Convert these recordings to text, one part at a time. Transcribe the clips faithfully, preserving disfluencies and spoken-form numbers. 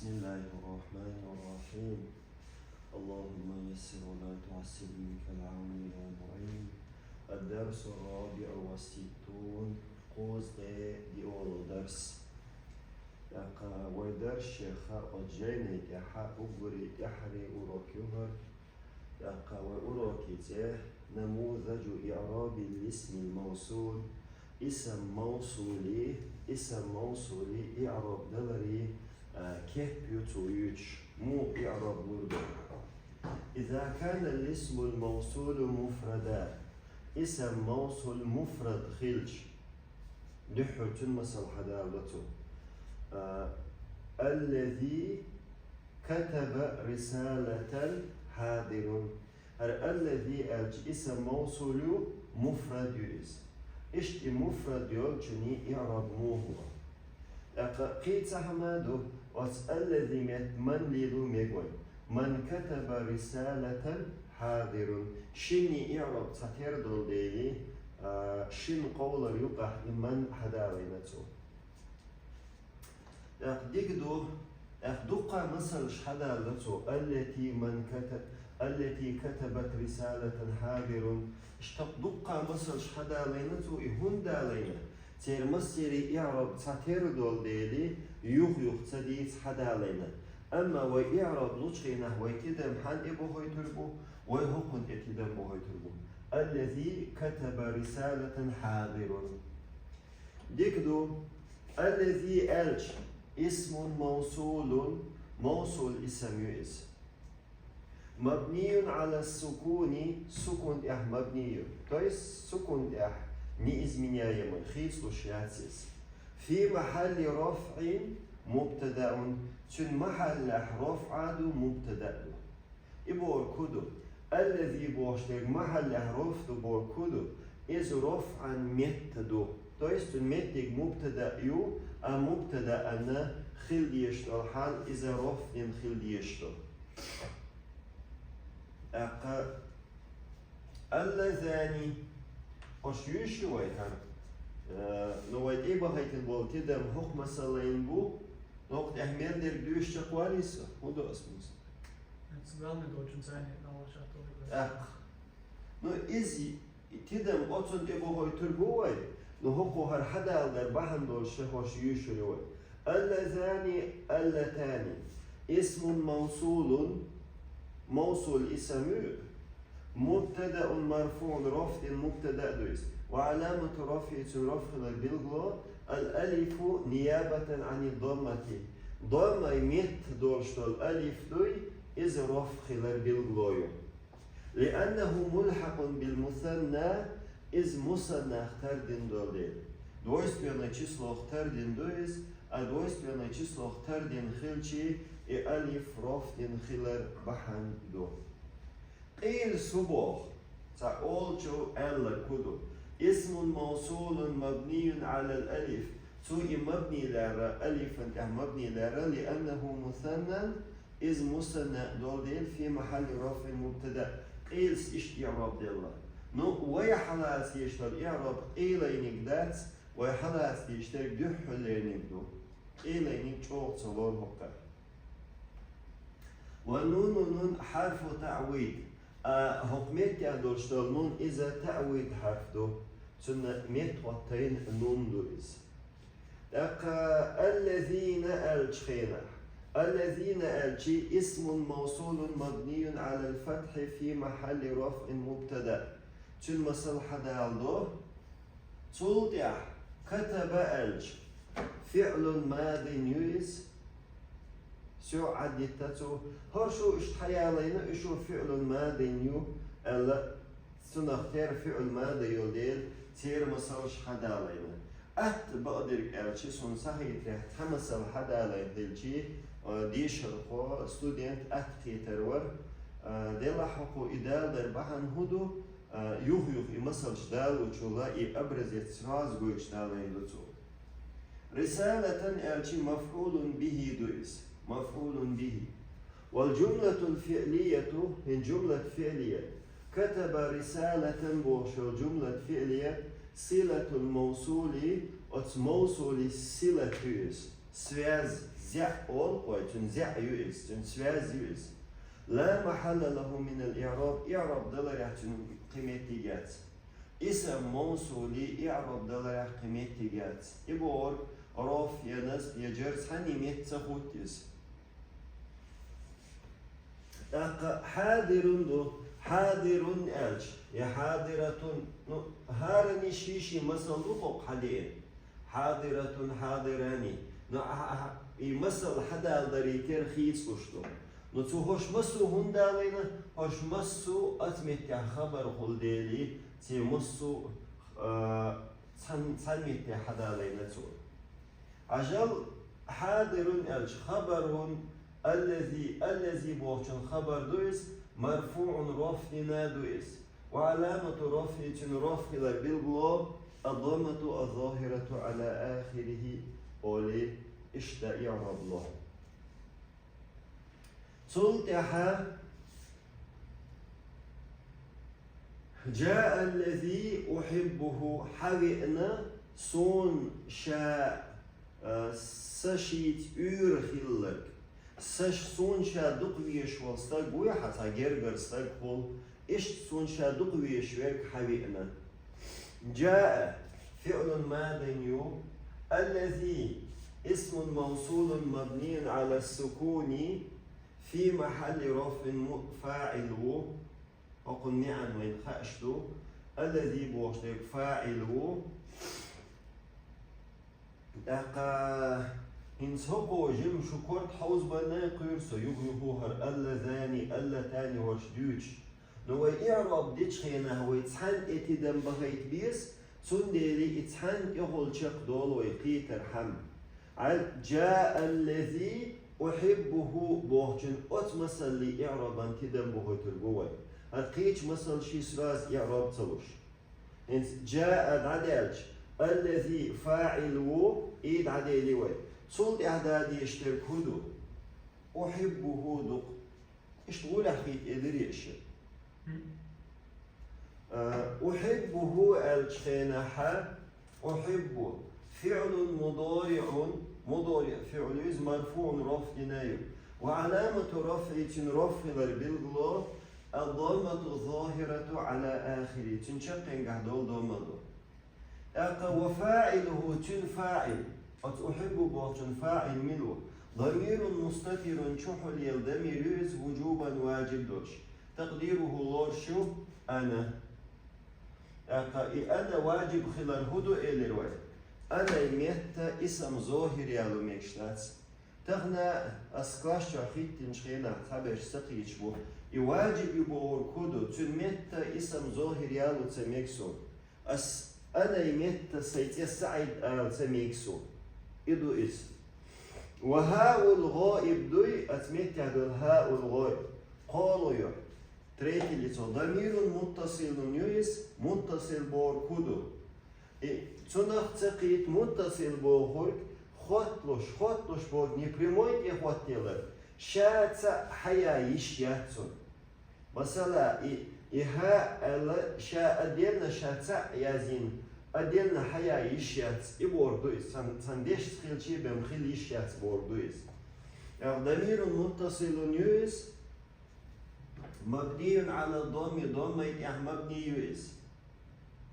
بسم الله الرحمن الرحيم. اللهم يسر ولا تعسر، منك العون يا معين. الدرس الرابع والستون، кхузткъе диъолгӀа дарс. ТӀаккха вай дарс шеха оцу жайнин тӀехь уггаре тӀаьххьара урок ю хӀара. ТӀаккха вай урокан цӀе نموذج إعراب الاسم الموصول. Исам мавсулан, исам мавсулан иъраб даларан, а, кеп ю цо юьйцуш. Муха иъраб лур ду? إذا كان الاسم الموصول مفردا. Исам мавсул муфрад хилча, дуьххьара цуьнан масал хьадала до цо. А, الذي كتب رسالة حاضر. ХӀара الذي аьлча исам мавсул ю, муфрад ю иза. Иштта и муфрад йолчунна иъраб муха ду? ТӀаккха кхин цхьа хӀума ду, оцу الذي метта من лело мега вай. من كتب رسالة حاضر. Шинна иъраб цхьатера долу дела, а, шина къовлара юкъахь и من хьадалийна цо. ТӀаккха дика ду, тӀаккха дуккха масалш хьадала до цо, التي من كت-، التي كتبت رسالة حاضر. Иштта дуккха масалш хьадалийна цо, и хӀунда далийна? Церан массеран иъраб цхьатера долу дела, юх-юха ца дийца хьадалийна. Амма вай иъраб лучу хенахь вай тидам хьанна тӀе бохуьйтур бу, вай хӀокхунна тӀе тидам бохуьйтур бу. الذي كتب رسالة حاضر. Дика ду, الذي аьлча, اسم موصول, мавсул исам ю иза. مبني على السكون, сукун тӀехь мабни ю. То есть сукун тӀехь неизменяемый, хийцалуш яц иза. في محل رفع مبتدأ, цуьнан махьаллехь рафӀа ду, мубтада ду. И бохург хӀун ду? الذي бохуш дерг махьаллехь рафӀ ду бохург хӀун ду? Иза рафӀан метта ду. То есть цуьнан меттиг мубтада ю, а мубтадаъан хила дезаш долу хьал иза рафӀ дина хила дезаш ду. ТӀаккха اللذان, хӀорш юьйш ю вай хӀара? Э, ну, вай тӀе бахийтина болу тидам хӀокху масаллин бу, хӀокху тӀехь мел дерг дуьйш чекхвалий со? ХӀун ду ас муса? Главный должен занять на ваша. ТӀаккха. Ну, иза тидам оцунна тӀе бохуьйтур бу вай, ну, хӀокхо хӀара хьадала дар бахьана долуш шен хӀорш юьйшур ю вай. اللذان، اللتان. اسم موصول, мавсул исам ю, مبتدأ مرفوع, рафӀ дина мубтада ду иза. وعلامة رفعه, цуьнан рафӀ хилар билгало, الألف نيابة عن الضمة. Доммай метта долуш долу алиф дуй, иза рафӀ хилар билгало ю. لأنه ملحق بالمثنى, иза мусаннах тардина долу дела. Двойственное числох тардина ду иза, а двойственное числох тардина хилча, и алиф рафӀ дина хилар бахьана ду. Къийла су боху, цхьа олучу аьлларг хӀун ду? اسم موصول مبني على الألف. Цо и мабни лаьрра, алифан тӀехь мабни лаьрра, لأنه مثنى, иза мусанна долу дела, في محل رفع مبتدأ. Къийла са иштта иъраб делла. Ну, вай хьалаца дезаш долу иъраб къийлайниг дац, вай хьалаца дезаш дерг дуьххьарлерниг ду. Къийлайниг чӀогӀа ца лору хӀокхара. ونون, нун, حرف تعويض. А хӀокху меттехь долуш долу нун, иза таъвид хьарф ду. Цунна меттахӀоттайна нун ду иза. ТӀаккха الذين аьллачу хенахь. الذين аьлча, اسم موصول مبني على الفتح في محل رفع مبتدأ. Цуьнан масал хьадала до. Цул тӀаьхьа كتب аьлча, فعل ماض ю иза. Всё, Ӏаддитта цо. ХӀорш иштта хьаялийна, уьш فعل ماض ю аьлла, цунах тера فعل ماض йолу дела, церан масалш хьадалийна. Атта бакъдерг аьлча, суна схьахетарехь, цхьа масал хьадалийна хилча, а, дешархо, студент атта кхетар вара, а, делахь хӀокхо и далар бахьана хӀун ду, а, юха-юха и масалш далочул и образец сразу гойтуш далийна ду цо. رسالة аьлча مفعول به ду иза. مفعول به. والجملة الفعلية, хӀин جملة فعلية. كتب رسالة бохуш йолу جملة فعلية صلة الموصول, оцу мавсулан силат ю иза. Связь, ЗаӀ олу вай, цуьнан заӀ ю иза, цуьнан связь ю иза. لا محل له من الإعراب, иӀраб даларехь цуьнан кхин меттиг яц. Исам мавсули иӀраб даларехь кхин меттиг яц. И бохург роф я насб я джар цхьанна метта ца хӀутту иза. ТӀаккха хьадирун ду, хьадирун аьлча, я хьадиратун, ну, хӀаране ши-ши масал ду хӀокху хьадеана. Хьадиратун, хьадирани. Ну, а, а, и масал хьадаларе терра хийцалуш ду. Ну, цу хӀорш массо а хӀунда далийна, хӀорш массо а оцу меттехь хабар хуьлу дела, церан массо а, э, цхьан-, цхьана меттехь хьадалийна цо. Хьажал, хьадирун аьлча хабарун, аллази, аллази бохучун хабар ду иза, марфуӀун, роф дина ду иза. Ва аламату рофи, цуьнан роф хилар билгало, аддаммату аззахирату ала ахирихи, олий, иштта иӀраб ло. Цул тӀаьхьа, джаа аллази ухьиббуху, хьавеана суна ша, а, сан шица уьйр хилларг. Сан ш-, суна ша дукха везаш волу стаг вуй хьан, цхьа гергара стаг хуьлу, иштта суна ша дукха везаш верг хьавеана. Джаа фиълун мадин ю, аллази исмун мавсулун мабнийун ала сукуни фи махьалли рофин му-, фаӀил ву. ХӀокхунна маьӀна вайна хууш ду, аллази бохуш дерг фаӀил ву. ТӀаккха хӀинца хӀокхо жима шу корта хьовзабанна кхуьйру со юха-юха хӀара аллазани, аллатани хӀорш дуьйцуш. Но вай иӀраб дечу хенахь вай цхьаьна тӀе тидам бахийта беза, цундела и цхьаьна тӀехула чекхдолу вай кхетархьама. Ӏа-, джаа аллази ухьиббуху бохучун оцу масаллин иӀрабан тидам бохуьйтур бу вай. ХӀара кхечу масалшна сразу иӀраб ца луш. ХӀинца джаа дӀадаьлча, аллази фаӀил ву, и дӀадели вай. Цул тӀаьхьа дан дезаш дерг хӀун ду? Ухьиббуху ду-кх. Иштта гӀолехь хӀиттийна дара ша. А, ухьиббуху аьллачу хенахь, ухьиббу фиълун мудориӀун, мудориӀ фиълу иза, марфуӀун, роф дина ю. Ва аламату рофӀи, цуьнан роф хилар билгало, аддаммату зохирату ала ахири, цуьнан чаккхенгахь долу домма ду. ТӀаккха ва фаӀилуху, цуьнан фаӀил, оцу ухьиббу бохучун фаӀил мила ву? Дамирун мустатирун, чухула лела дамир ю иза, вужубан, важиб долуш. Такъдируху лоруш ю ана. ТӀаккха и ана важиб хилар хӀун ду элира вай? Анай метта исам зохир яло мегаш дац. Тахана ас класс чохь хӀиттинчу хенахь цхьаберш ца кхийча бу. И важиб ю бохург хӀун ду? Цуьнан метта исам зохир яло ца мега суна. Ас анай метта сайн цӀе СаӀид ала ца мега суна. И ду иза. Ва хаул гӀоиб дуй, оцу меттехь долу хаул гӀоиб. Кхоло ю. Третье лицо. Дамирун муттасилун ю иза, муттасил бохург хӀун ду? И цунах ца кхета муттасил бохург, хотталуш, хотталуш бохург, непрямой тӀе хоттаелар, ша цхьаъ хьаян йиш яц цунна. Масала, и, и хӀа аьлла, ша отдельно ша цхьаъ яздина, отдельно хьаян йиш яц, и бохург ду иза, цхьана, цхьана дешца хилча бен хила йиш яц бохург ду иза. Ах, дамирун муттасилун ю иза, мабниюн ала домми, доммай тӀехь мабни ю иза.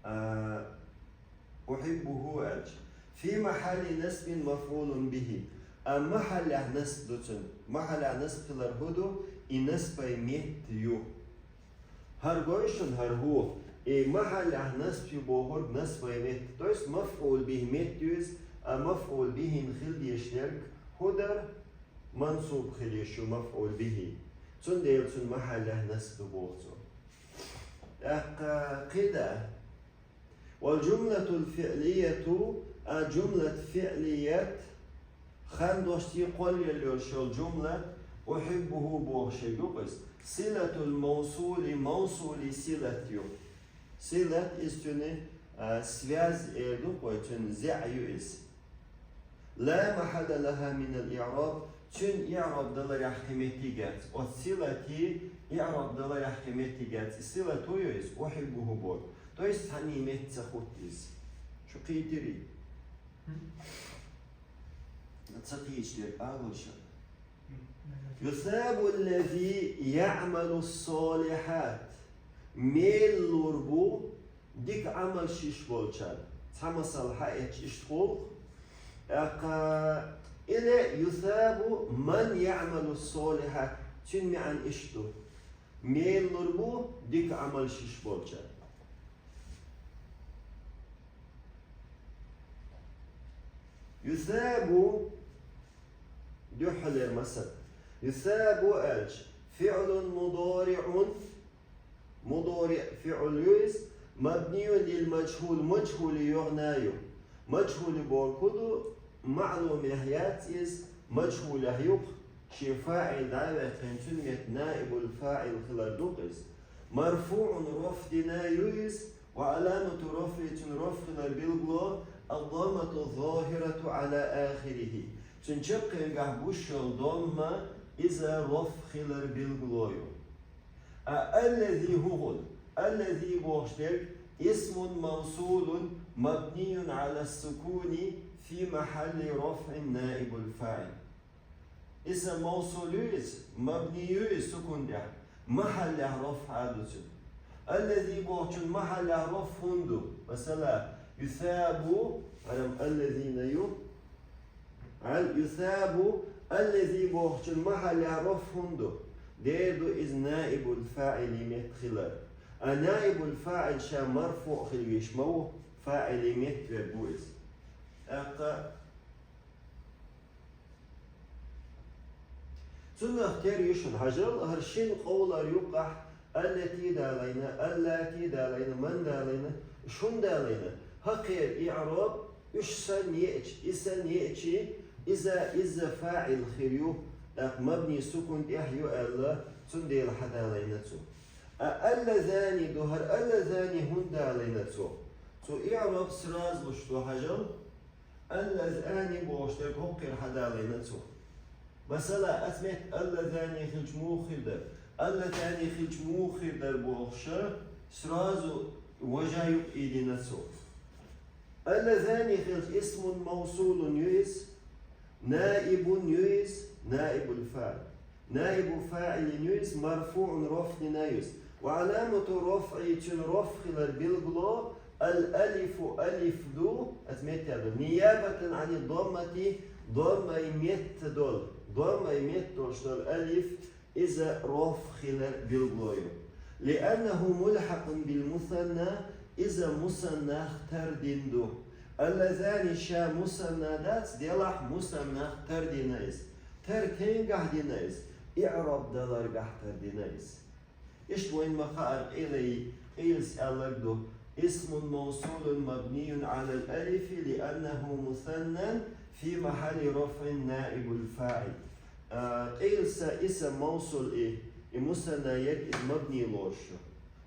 А, ухьиббуху аьлча. Фи махьалли насбин мафъулун бихи. А махьаллехь насб ду цуьнан. Махьаллехь насб хилар хӀун ду? И насбай метта ю. ХӀара гой шуна, хӀара хӀу? И махьаллехь насб ю бохург насбай метта. То есть мафъул бихи метта ю иза, а мафъул бихин хила дезаш дерг хӀун дара? Мансуб хила йиш ю мафъул бихи. Цундела цуьнан махьаллехь насб ду боху цо. ТӀаккха кхидӀа. Вал жумлатул фиълияту, а жумлат фиълият, хан дошций кхоллаелла йолуш йолу жумлат, ухьиббуху бохуш ерг ю-кх иза. Силатул мавсули, мавсули силат ю. Силат иза цуьнан, а, связь эр ду-кх вай, цуьнан заьӀ ю иза. Ла махьалла лаха минал иъраб, цуьнан иъраб даларехь кхин меттиг яц. Оцу силати иъраб даларехь кхин меттиг яц. И силат хӀун ю иза? Ухьиббуху боху. То есть цхьанний метта ца хӀутту иза. Шу кхийтирий? Ца кхийча дерг агӀор шо. يثاب الذي يعمل الصالحات. Мел лур бу дика Ӏамалш йеш болчарна. Цхьа масал хьаэцча иштта хул. ТӀаккха или يثاب من يعمل الصالحات. Цуьнан маьӀна иштта ду. Мел лур бу дика Ӏамалш йеш болчарна. يثاب, дуьххьалера масал. يثاب аьлча, فعل مضارع, мудариӀ фиӀл ю иза, مبني للمجهول, мажхӀуле йогӀу на ю. МажхӀуле бохург хӀун ду, маӀлумехь яц иза, мажхӀулехь ю-кх, шен фаӀил дӀа а ваьккхина, цуьнан метта наибул фаӀил хилар ду-кх иза. مرفوع, рафӀ дина ю иза, وعلامة رفعه, цуьнан рафӀ хилар билгало, الضمة الظاهرة على آخره. Цуьнан чаккхенгахь гуш йолу домма, иза рафӀ хилар билгало ю. А الذي хӀун хул? الذي бохуш дерг اسم موصول مبني على السكون في محل رفع نائب الفاعل. Исм мавсул ю иза, мабни ю иза сукун тӀехь, махьаллехь рафӀ а ду цуьнан. الذي бохучун махьаллехь рафӀ хӀунда ду? Масала, يثاب, хӀара الذين ю. Ал يثاب, الذي бохучун махьаллехь рафӀ хӀунда ду? Дера ду иза наибул фаӀили метта хилар. А наибул фаӀил ша марфуӀ хила везаш ма ву, фаӀили метта верг ву иза. ТӀаккха Цунах тера ю шуна хьажал, хӀара шина къовлара юккъехь التي далийна, اللاتي далийна, من далийна, шун далийна. ХӀокхеран иӀраб уьш санна еача, и санна еача, иза, иза фаӀил хир ю, тӀаккха мабни сукун тӀехь ю аьлла, цундела хьадалийна цо. А اللذان ду, хӀара اللذان хӀунда далийна цо? Цо иӀраб сразу луш ду хьажал, اللذان бохуш дерг хӀокхуьнга хьадалийна цо. Масала, аса метта اللذان хилча муха хир дара? اللتان хилча муха хир дара бохуша, сразу важа юкъа ийдина цо. اللذان хилча اسم موصول ю иза, نائب ю иза, نائب الفاعل. نائب فاعل ю иза, مرفوع рафӀ дина ю иза. وعلامة رفعه цуьнан рафӀ хилар билгало, الألف алиф ду, аса метта ду, نيابة عن الضمة доммай метта долу, доммай метта долуш долу алиф, иза рафӀ хилар билгало ю. لأنه ملحق بالمثنى иза мусаннах тардина ду. اللذان ша мусанна дац, делахь мусаннах тардина иза. Тар кенгахь дина иза, иӀраб даларгахь тардина иза. Иштта вайн ма хаара къилай, къилас аьлларг ду: اسم موصول مبني على الألف لأنه مثنى في محل رفع نائب الفاعل. А, къилса исм мавсул и, и мусанна ерг иза мабни лоруш ю.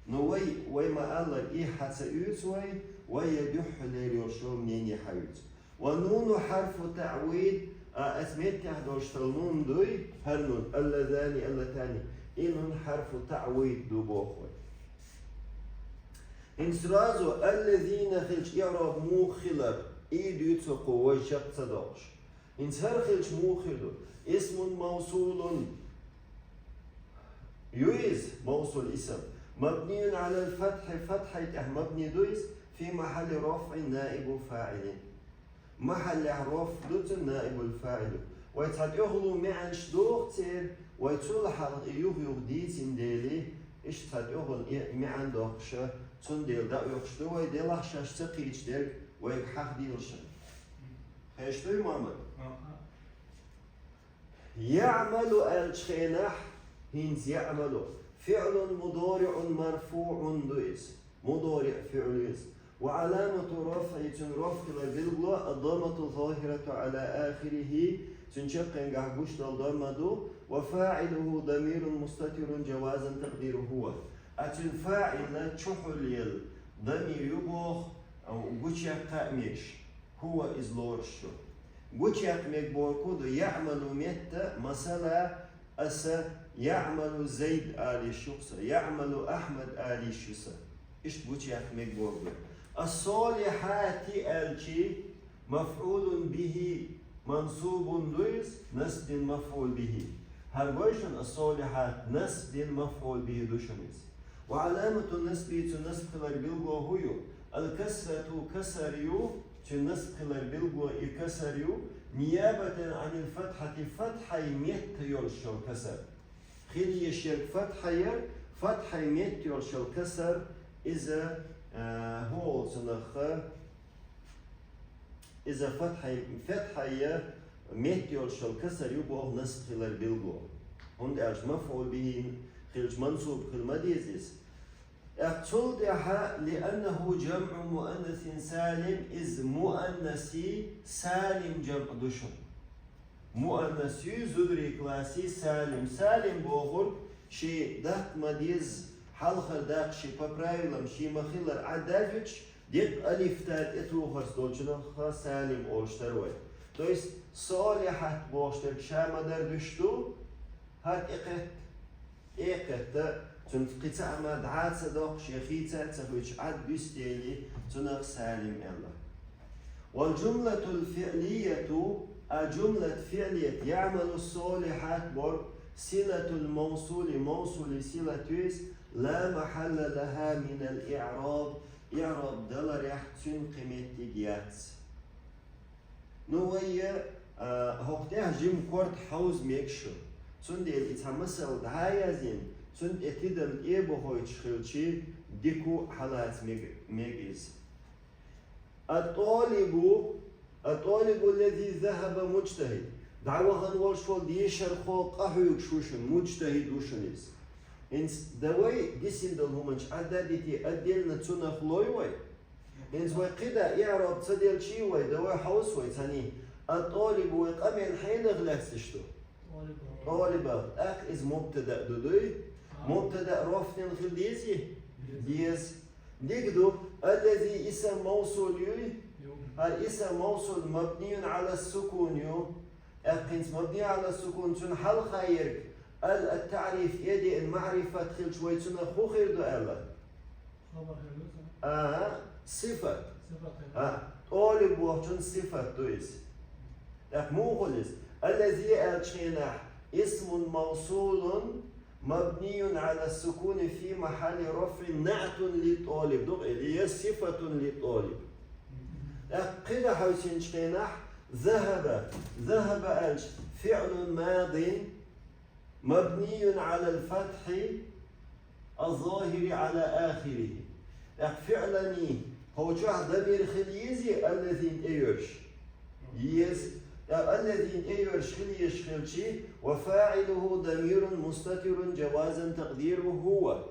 Но вай, вай ма-аллара, и хьа ца уьйцу вай, вай я дуьххьалера йолуш йолу мнение хьаюьйцу. والنون حرف تعويض, а, аса меттехь долуш долу нун дуй, хӀара нун, اللذان, اللتان, и нун حرف تعويض ду боху вай. ХӀинца сразу الذين хилча иӀраб муха хилар, и дуьйцу кху вай чекх ца доккхуш. ХӀинца хӀара хилча муха хир ду? اسم موصول ю иза, мавсул исм. مبني على الفتح, фатхьай тӀехь мабни ду иза, في محل رفع نائب فاعل. Махьаллехь рафӀ ду цуьнан наибул фаӀил. Вай цхьа тӀехула маьӀнаш доху церан, вай цул хьалха и юха-юха дийцина дели, иштта цхьа тӀехула и маьӀна доккхуша, цундела дӀаоьхуш ду вай, делахь шаьш ца кхийча дерг вайга хьахдийла шуна. Хезаш дуй, Мухьаммад? Аха. يعمل аьллачу хенахь, хӀинца يعمل, فعل مضارع مرفوع ду иза. Мудариъ фиъл ю иза. وعلامة رفعه, цуьнан рафӀ хилар билгало, الضمة الظاهرة على آخره, цуьнан чаккхенгахь гуш долу дамма ду, وفاعله ضمير مستتر جوازا تقديره هو. А цуьнан фаӀил чухьулъелла дамир ю боху, гучуяккха а мегаш. هو иза лоруш ю. Гучуяккха мега бохург хӀун ду? يعمل метта, масала, аса يعمل زيد ала йиш ю-кх сан, يعمل أحمد ала йиш ю сан. Иштта гучуяккха мега бохург ду. الصالحات аьлчи مفعول به Мансубун ду иза, насб дина мафӀул бихӀи. ХӀара гой шуна, ас-салихӀат, насб дина мафӀул бихӀи ду шуна иза. Ва Ӏаламату насбихӀи, цун насб хилар билгало хӀун ю? Ал-касрату, касар ю, цун насб хилар билгало и касар ю, ниябатан Ӏанил фатхьати, фатхьай метта йолуш йолу касар. Хила еза шега фатхьа яр, фатхьай метта йолуш йолу касар, иза, а, хӀун олу цунах, иза фатхьай, фатхьай метта йолуш йолу касар ю боху насб хилар билгало. ХӀунда аьлча мафӀул бихӀи хилча мансуб хила ма деза иза. ТӀаккха цул тӀаьхьа, лианнаху жамӀу муаннасин салим, иза муаннаси салим жамӀ ду шуна. Муаннас ю, зударий класси салим. Салим бохург, шен даккха ма дезза, хьалхара даккха шен по правилам, шен ма-хиллара Ӏаддажича, деккъа алиф-та тӀетухарца долчунах салим олуш дара вай. То есть, салихьат бохуш дерг ша ма-дарра дуьш ду, хӀара тӀекхетта, тӀекхетта, цуьнца кхин цхьа а ма дӀа ца доккхуш, я хийца а ца хуьйцуш, Ӏад буьсу дели, цунах салим аьлла. Вал жумлатул фиълияту, а жумлат фиълият, яъмалу салихьат бохург, силатул мавсули, мавсули силат ю иза, ла махьалла лаха минал иъраб, иъраб даларехь цуьнан кхин меттиг яц. Ну, вай, а, хӀокху тӀехь жима корта хьовза мега шу. Цундела и цхьа масал дӀа а яздина, цунна тӀе тидам тӀе а бохуьйтуш хилчи, дика ву хьалаца мега, мега иза. Ат-талибу, ат-талибу лази захаба муджтахид. ДӀавахана волуш волу дешархо къахьоьгуш ву шуна, муджтахид ву шуна иза. ХӀинца дан вай дисина долу хӀуманаш Ӏадда а дитий, отдельно цунах лой вай? ХӀинца вай кхидӀа иъраб ца делчий вай, дан вай хьовса вай цхьаний. Ат-талибу вай къамел хьенах лаьцнаш ду? Талибах. ТӀаккха иза мубтада а ду дуй? Мубтада а рофӀ дина хила дезий? Деза. Дика ду, аллази исам мавсул юй? ХӀара исам мавсул мабнийун Ӏала сукун ю. ТӀаккха хӀинца мабни Ӏала сукун цуьнан хьалха ерг, ал ат-таъриф, э деана маърифат хилча вай цунах хӀун хир ду аьлла? Хабар хир ду цуьнан. АхӀа, сифат. Сифат хир ду. А, талиб бохучун сифат ду иза. ТӀаккха муха хуьлу иза? Аллази аьллачу хенахь, исмун мавсулун, мабнийюн Ӏала сукуни фи махьалли рафъин наӀтун лит-талиб ду-кх, я сифатун лит-талиб. ТӀаккха кхидӀа хьовсинчу хенахь, захаба, захаба аьлча, фиълун мадин, мабнийюн Ӏалал фатхьи, аз-захири Ӏала ахирихи. ТӀаккха фиълани, хӀокху чохь дамир хила езий аллазина тӀейоьрзуш? Еза. ТӀаккха аллазина тӀейоьрзуш хила езаш хилчи, ва фаӀилуху дамирун мустатирун жавазан такъдируху хӀува.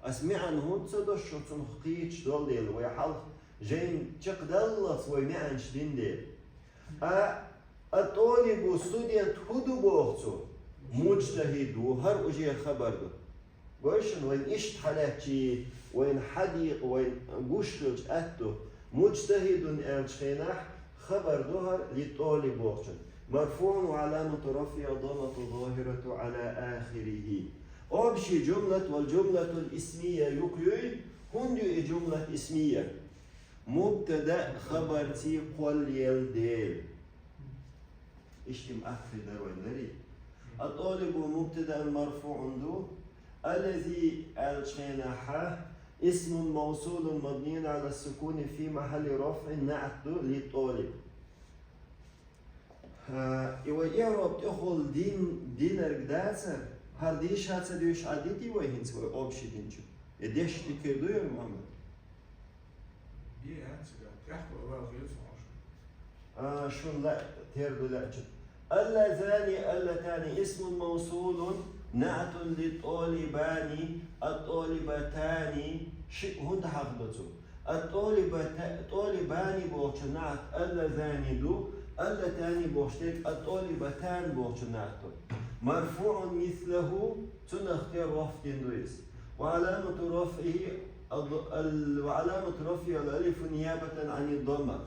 Ас маьӀна хӀунда ца до шу цунах кхеташ долу дела, вай хьалха жайна чекхдаллалц вай маьӀнаш дина дела. А, ат-талибу студент хӀун ду боху цо? Муджтахид ву, хӀара уже хабар ду. Гой шуна, вайна иштта хьалаьцчий, вайна хьадийкъа, вайна гуш хилча атта ду. Муджтахидун аьллачу хенахь хабар ду хӀара лит-талиб бохучун. Марфуъун ва Ӏаламату рафъихи ад-даммату аз-захирату Ӏала ахирихи. Общий жумлат вал жумлатул исмия юкъ юй, хӀунда ю и жумлат исмия? Мубтада хабарций кхоллаелла дела. Иштта-м атфи дара вайн дарий. Ат-талибу мубтадаун марфуъун ду. Аллази аьллачу хенахьа, исмун мавсулун мабнийюн Ӏала сукуни фи махьалли рафъин наӀт ду лит-талиб. ХӀа, и вай иъраб тӀехула дин, динарг дацара, хӀара дийша ца дуьйш Ӏа дитий вай хӀинца вай общий динчу? И дешна дикир ду яра, Мухьаммад? Бе, ян цигахь, тӀехула вала хила ца хьожуш. А, шун лаьа, тера ду лаьа чу. Аллазани, аллатани, исмун мавсулун, наӀтун лит-талибани, ат-талибатани, шиъ хӀунда хьахадо цо? Ат-талибата-, талибани бохучу наӀт аллазани ду, аллатани бохуш дерг ат-талибатан бохучу наӀт ду. Марфуъун мислаху, цунах тера рафъ дина ду иза. Ва Ӏаламату рафъихи, ал-, ал-, ва Ӏаламату рафъихи ал-алифу ниябатан Ӏанид-дамма.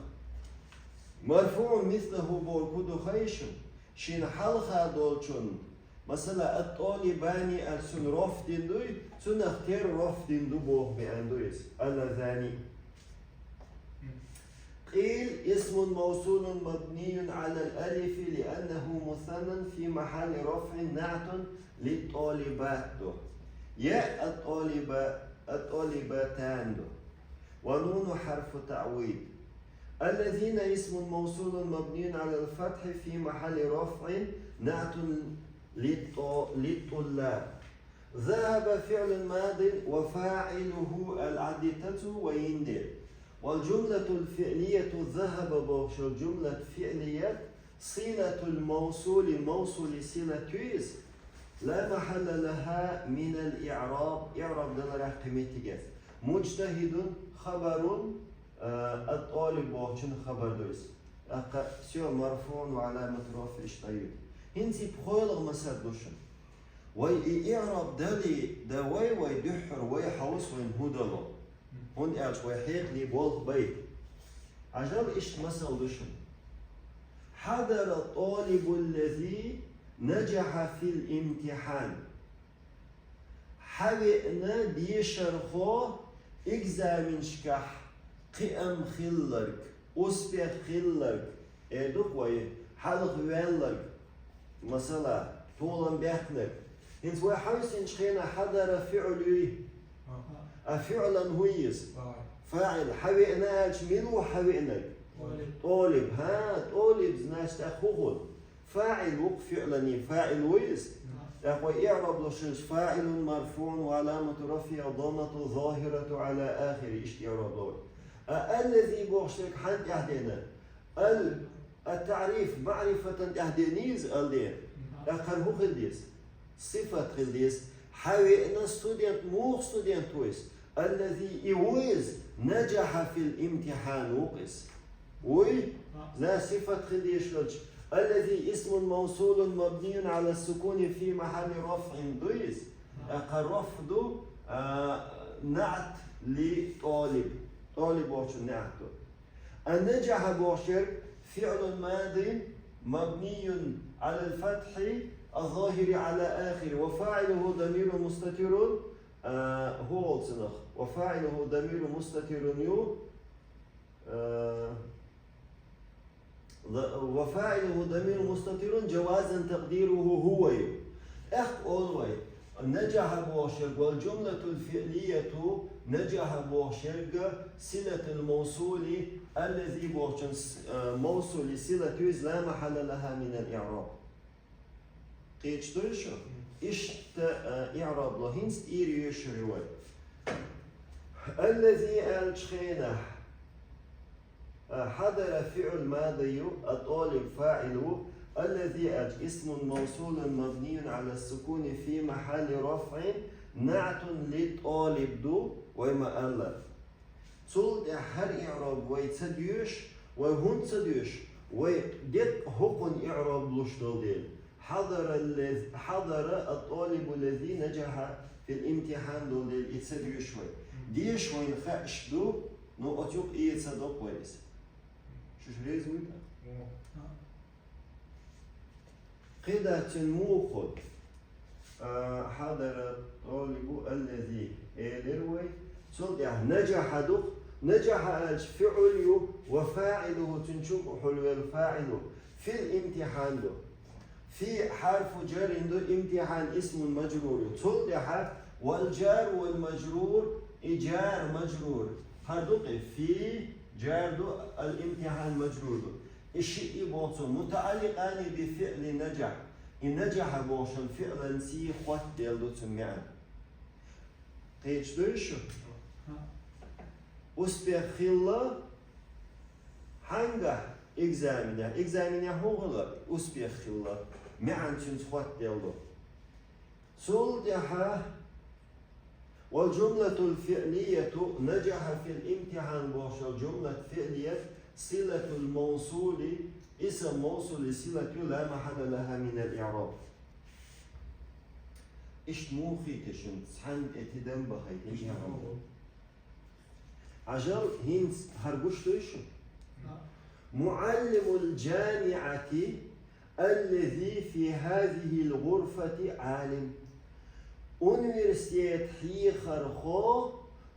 Марфуъун мислаху бохург хӀун ду хаий шуна? Шена хьалха долчун, масала, ат-талибани аьлла цунна рафъ дина дуй, цунах тера рафъ дина ду боху маьӀна ду иза. Аллазани. الفعل اسم موصول مبني على الألف لأنه مثنى في محل رفع نعت للطالبات. يا الطالبة، الطالبتان. ونون حرف تعويض. الذين اسم موصول مبني على الفتح في محل رفع نعت للط-، للطلاب. ذهب فعل ماض وفاعله العدتة ويندل. والجملة الفعلية ذهب بوخش الجملة فعلية صلة الموصول موصول صلة تيز لا محل لها من الإعراب. إعراب دلرا قيمتي مجتهد خبر، э, الطالب بوخشن خبر دويس. أقا سيو مرفوع وعلامة رفع اشتيد. هنسي بخويلغ مسد دوشن. Вай и иъраб дале, да вай, вай дуьххьара вай хьовса вайна хӀун дало. ХӀунда аьлча вай хьекъале болх бай. Хьажал, иштта масал ду шуна. حضر الطالب الذي نجح في الامتحان. Хьавеана дешархо экзаменашкахь кхиам хилларг, успех хилларг, эр ду-кх вай, хьалха ваьлларг, масала, толам баьхкинарг. ХӀинца вай хьовсийначу хенахь حضر фиӀл юй. А фиӀлан хӀун ю иза? ФаӀил. Хьавеана аьлча, мила ву хьавеанарг? ТӀолиб. ТӀолиб. ХӀа, тӀолиб, значит, тӀаккха хӀун хуьлу? ФаӀил ву-кх, фиӀлан фаӀил ву иза. ТӀаккха вай иъраб ло шуьца: فاعل مرفوع وعلامة رفعه الضمة الظاهرة على آخره. Иштта иъраб ло вай. А الذي бохуш дерг хьанна тӀаьхьа деана? Ал, التعريف, маърифатан тӀаьхьа деана иза, ал деана. ТӀаккха хӀара хӀун хила деза? Сифат хила деза. Хьавеана студент, муха студент ву иза? الذي, и ву иза, نجح في الامتحان ву-кх иза. Вуй? Значит, сифат хила дезаш хилча, الذي اسم موصول مبني على السكون في محل رفع ду иза. ТӀаккха рафӀ ду, а, наӀт ли тӀолиб. ТӀолиб бохучун наӀт ду. النجح бохуш ерг فعل ماض مبني على الفتح الظاهر على آخره وفاعله ضمير مستتر, а, хӀун олу цунах? وفاعله ضمير مستتر ю, а, وفاعله ضمير مستتر جوازا تقديره هو ю. ТӀаккха олу вай, نجح бохуш ерг, والجملة الفعلية نجح бохуш ерг صلة الموصول الذي бохучун с-, а, мавсули сила ю иза لا محل لها من الإعراب. Кхеташ дуй шу? Иштта, а, иъраб ло, хӀинца тӀера йоьшур ю вай. الذي аьллачу хенахь, а, حضر фиӀл мади ю, а, тӀолиб фаӀил ву, الذي аьлча اسم موصول مبني على السكون في محل رفع نعت للطالب ду, вай ма-аллара. Цул тӀаьхьа хӀара иъраб вай ца доьшу, вай хӀунда ца доьшу? Вай деккъа хӀокхунна иъраб луш долу дела. حضر الذ-, حضر الطالب الذي نجح في الامتحان долу дела и ца доьшу вай. Деша вайна хаьаш ду, но оцу юкъа и ца доккху вай иза. Шуьша реза вуй тӀаккха? КхидӀа цуьнан муха хуьлу? А, حضر الطالب الذي, элира вай. Цул тӀаьхьа نجح ду-кх. نجح аьлча фиӀл ю, وفاعله, цуьнан чу хьулвелла фаӀил ву. في الامتحان ду. في حرف جر ду, امتحان اسم مجرور ю. Цул тӀаьхьа والجار والمجرور, и جار مجرور. ХӀара ду-кх и في, جار ду, الامتحان مجرور ду. И шиъ боху цо, متعلقان بفعل نجح. И نجح бохучун фиӀланца хоттаделла ду цуьнан маьӀна. Кхеташ дуй шу? Успех хилла хьаьнгахь? Экзаменехь. Экзаменехь хӀун хилла? Успех хилла. МаьӀна цуьнца хоттаделла ду. Цул тӀаьхьа والجملة الفعلية نجح في الامتحان бохучу жумлат фиълият صلة الموصول, исм мавсули силат ю, لا محل لها من الإعراب. Иштта муха хийтира шуна, цхьаьна тӀе тидам бахийтина. Иштта. Хьажал, хӀинца хӀара гуш дуй шу? معلم الجامعة الذي في هذه الغرفة عالم. Университет хьехархо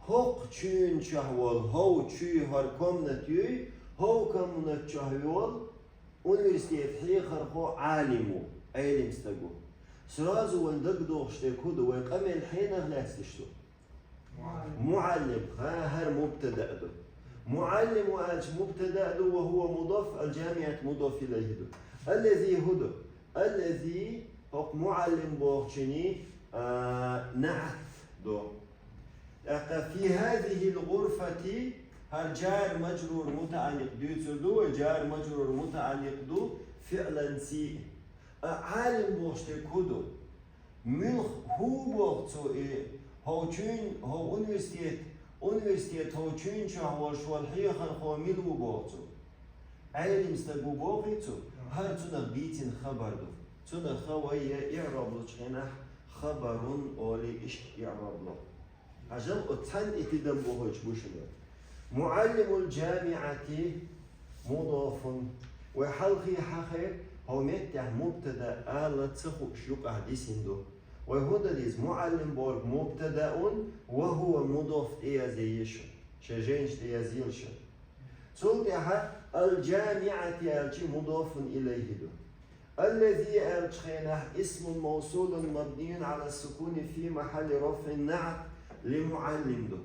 хӀокху чуьйна чохь волу, хӀокху чуьйра, хӀара комната юй, ХӀокху комнатехь йолу университет хьехархо Ӏалим ву, Ӏелим стаг ву. Сразу вайн дагадогӀуш дерг хӀун ду, вай къамел хьенах лаьцна ду? МуӀаллим, ха, хӀара мубтада ду. МуӀаллим ву аьлча мубтада ду, ва хӀува мудаф, ал-джамиӀат мудаф илайхи ду. Аллази хӀун ду? Аллази, хӀокху муӀаллим бохучуьнан, а, наӀат ду. ТӀаккха фи хазихил гӀурфати, хӀара джар мажрур мутаӀалликъ дуьйцур ду вай, джар мажрур мутаӀалликъ ду фиълан сиъ. А Ӏалим бохуш дерг хӀун ду? Муьлха, хӀун боху цо и, хӀокхуьнан, хӀокху университет, университет хӀокхуьнан чохь волуш волу хьехархо мила ву боху цо? Ӏелим стаг ву бохий цо? ХӀара цунах дийцина хабар ду. Цунах хан вай я иӀроб лучу хенахь хабарун олий иштта иӀроб ло. Хьажал, оцу цхьаьна и тидам бохуьйтуш бу шуна. МуӀаллимул джамиӀати мудафун. Вай хьалхе хьахийра, хӀокху меттехь мубтада ала ца хууш юкъахь дисина ду. Вай хӀун дан деза? МуӀаллим бохург мубтадаун, ва хӀува мудаф тӀеязъе еза шуна. Шайн жайнаш тӀеязъелла шуна. Цул тӀаьхьа ал-джамиӀати аьлча мудафун илайхи ду. Аллази аьллачу хенахь исмун мавсулун мабниюн ала сукуни фи махьалли рафъин наӀат ли муӀаллим ду.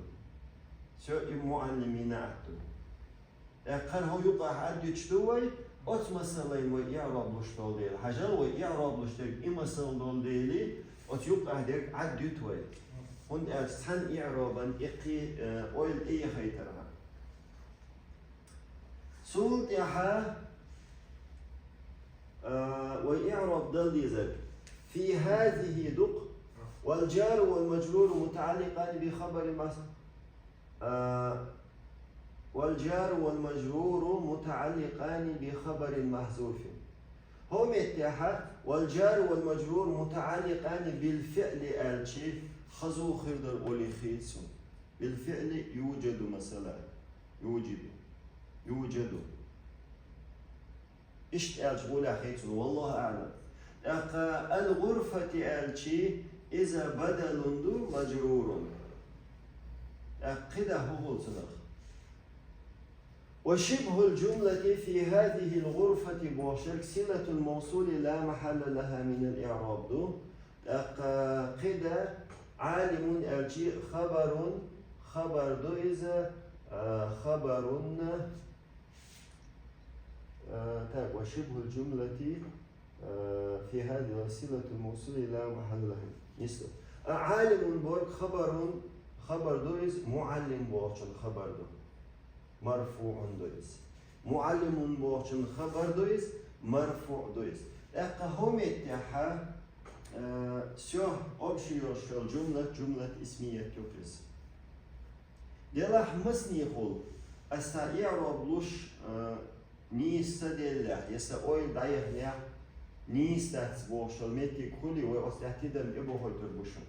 Всё, и муӀаллиман наӀат ду. ТӀаккха хӀара хӀун юкъахь Ӏаддуьтуш ду вай, оцу масалан вай иӀроб луш долу дела. Хьажал, вай иӀроб луш дерг и масал долу дела, оцу юкъахь дерг Ӏаддуьту вай. ХӀунда аьлча цхьана иӀробан тӀе кхин, э, ойла тӀеяхийтархьама. Цул тӀаьхьа, а, вай иӀроб дала дезарг. Фи хазихи ду-кх. Вал джару вал мажруру мутаӀалликъани би хабарин мас-, а, вал джару вал мажруру мутаӀалликъани би хабарин махьзуфин. ХӀокху меттехьа вал джару вал мажруру мутаӀалликъани бил фиъли аьлча, хаза хир дара олий хета суна. Бил фиъли юджаду масала. Юджиду. Юджаду. Иштта аьлча гӀолехь хета суна, валлаху аӀлам. ТӀаккха ал-гӀурфати аьлча, иза бадалун ду мажрурун. ТӀаккха кхидӀа хӀун хуьлу цунах? Ва шибхул джумлати фи хазихил гӀурфати бохуш дерг силатул мавсули ла махьалла лаха минал иъраб ду. ТӀаккха кхидӀа Ӏалимун аьлча хабарун, хабар ду иза, а, хабарун, а, так, ва шибхул джумлати, а, фи хазихи силатул мавсули ла махьалла лаха. Нисла. А Ӏалимун бохург хабарун, хабар ду иза, муӀаллим бохучун хабар ду. МарфуӀун ду иза. МуӀаллимун бохучун хабар ду иза, марфуӀ ду иза. ТӀаккха хӀокху меттехьа, э, всё, общий йолуш йолу джумлат, джумлат исмият ю-кх иза. Делахь масане хуьлу, аса иъроб луш, э, нийса ца деллехь, я сан ойла дӀаяхнехь, нийса дац бохуш йолу меттиг хуьлий, вай оцу тӀехь тидам тӀебохуьйтур бу шуна.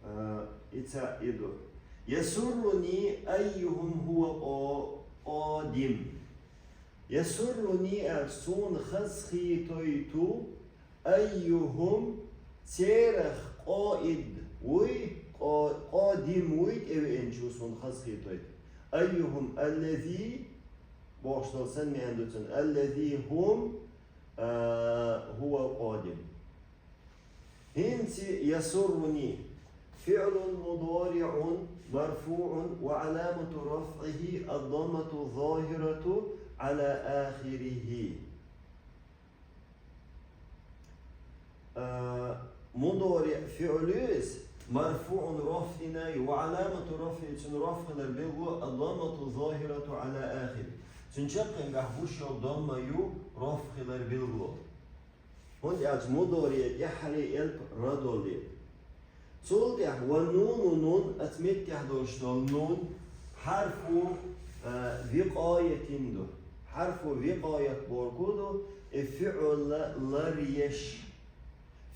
А, и цхьаъ и ду. Ясурруни айюхум хӀува къо-, къодим. Ясурруни аьлча, суна хазахетойту, айюхум, церах къоид вуй, къо-, къодим вуй, тӀевеанчу суна хазахетойту. Айюхум аллази, бохуш долу санна меана ду цуьнан, аллази хӀум, а, хӀува къодим. ХӀинца ясурруни. ФиӀлун мудориӀун марфуӀун ва Ӏаламату рафӀихи ад-даммату зохирату Ӏала ахирихи. А, мудориӀ фиӀл ю иза, марфуӀун рафӀина ю, ва Ӏаламату рафӀихи, цуьнан рафӀ хилар билгало ад-даммату зохирату Ӏала ахирихи. Цуьнан чаккхенгахь гуш йолу дамма ю рафӀ хилар билгало. ХӀунда аьлча мудориӀ тӀаьххьара элп ра долу. Цул тӀаьхьа ва нуну нун, оцу меттехь долуш долу нун, хьарфу, а, викъаятин ду. Хьарфу викъаят бохург ду, и фиӀл ларъеш.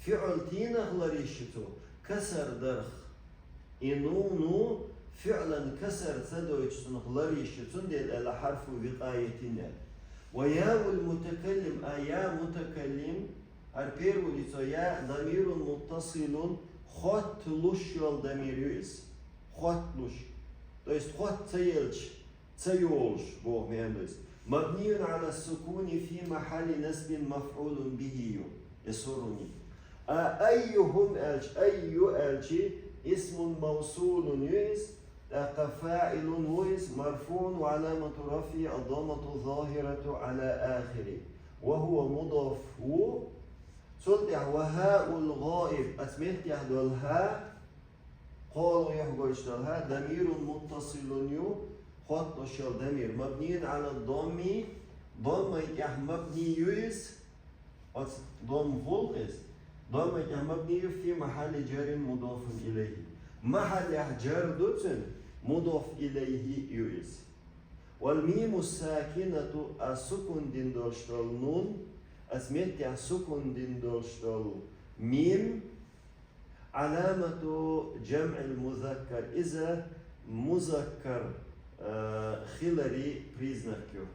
ФиӀл тӀенах ларъеш ю цо, касар дарх. И нуну фиӀлан касар ца дойтуш цунах ларъеш ю, цундела аьлла хьарфу викъаятин аьлла. Ва яул мутакаллим, а я мутакаллим, хӀара первый лицо я, дамирун муттасилун, хотталуш йолу дамир ю иза. Хотталуш. То есть хотта ца елча, ца йолуш, боху мехьанус. مبني على السكون في محل نصب مفعول به يسرني. А أيهم аьлча, أي аьлча, اسم موصول ю иза, тӀаккха فاعل ву иза, مرفوع وعلامة رفعه الضمة الظاهرة على آخره وهو مضاف ву. Цул тӀаьхьа وهاء الغائب, оцу меттехь долу хӀа, кхоалгӀа юьхь гойтуш долу хӀа, ضمير متصل ю, хоттуш йолу дамир, مبني على الضم, даммай тӀехь мабни ю иза, оцу дамма гӀуллакх иза, даммай тӀехь мабни ю, في محل جر مضاف إليه. Махьаллехь джар ду цуьнан, مضاف إليه ю иза. والميم الساكنة, а сукун дина долуш долу нун, оцу меттехь сукун дина долуш долу мим, علامة جمع المذكر, иза музаккар, э, хилари признак ю,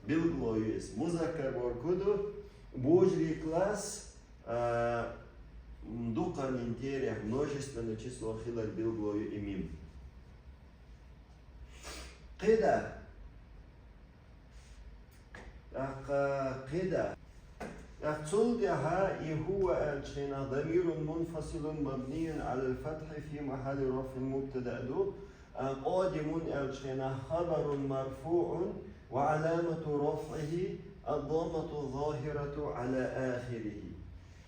билгало ю иза. Музаккар бохург хӀун ду? Божарий класс, э, дукханин терахь, множественное число хилар билгало ю и мим. КхидӀа. ТӀаккха кхидӀа. ТӀаккха цул тӀаьхьа и هو аьллачу хенахь ضمير منفصل مبني على الفتح في محل رفع مبتدأ ду, а قادم аьллачу хенахь خبر مرفوع وعلامة رفعه الضمة الظاهرة على آخره.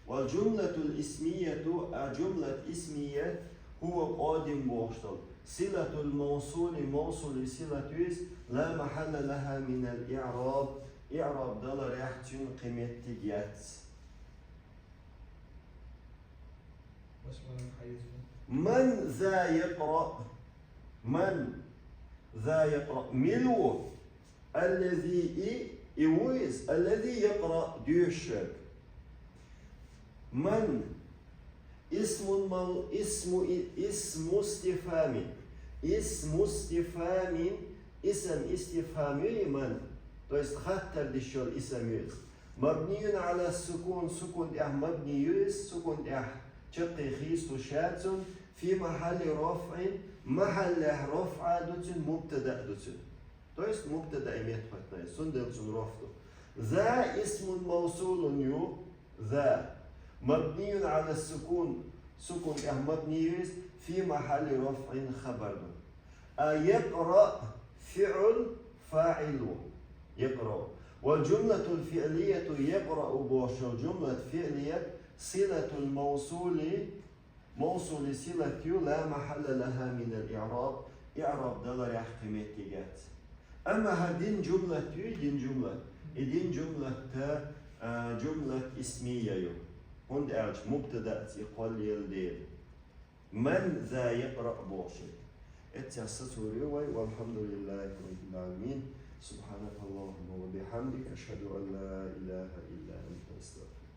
والجملة الاسمية, а джумлат исмия, هو قادم бохуш долу, صلة الموصول, мавсули силат ю иза, لا محل لها من الإعراب, иъраб даларехь цуьнан кхин меттиг яц. من ذا يقرأ؟ من ذا يقرأ? Мила ву? الذي, и, и ву иза, الذي يقرأ, доьшуш верг. من اسم مو-, اسم, اسم استفهام. اسم استفهام, исам истифхам ю и من. То есть хаттар деш йолу исам ю иза. مبني على السكون, сукун тӀехь мабни ю иза, сукун тӀехь чаккхе хийцалуш яц цунна, في محل رفع, махьаллехь рафӀа ду цуьнан, мубтада ду цуьнан. То есть мубтадаи меттахӀоттана, цундела цунна рафӀ ду. ذا اسم موصول ю, ذا. مبني على السكون, сукун тӀехь мабни ю иза, في محل رفع خبر ду. А يقرأ فعل فاعل ву. يقرأ. والجملة الفعلية يقرأ бохуш йолу джумлат фиълият صلة الموصول, мавсули силат ю, لا محل لها من الإعراب, иъраб даларехь кхин меттиг яц. Амма хӀара дина джумлат ю, и дина джумлат. И дина джумлат, а, джумлат исмия ю. ХӀунда аьлча мубтадаца и кхоллаелла дела. من ذا يقرأ бохуш. Эццехь сацор ю вай, والحمد لله رب العالمين. سبحانك اللهم وبحمدك، أشهد أن لا إله إلا أنت، أستغفرك.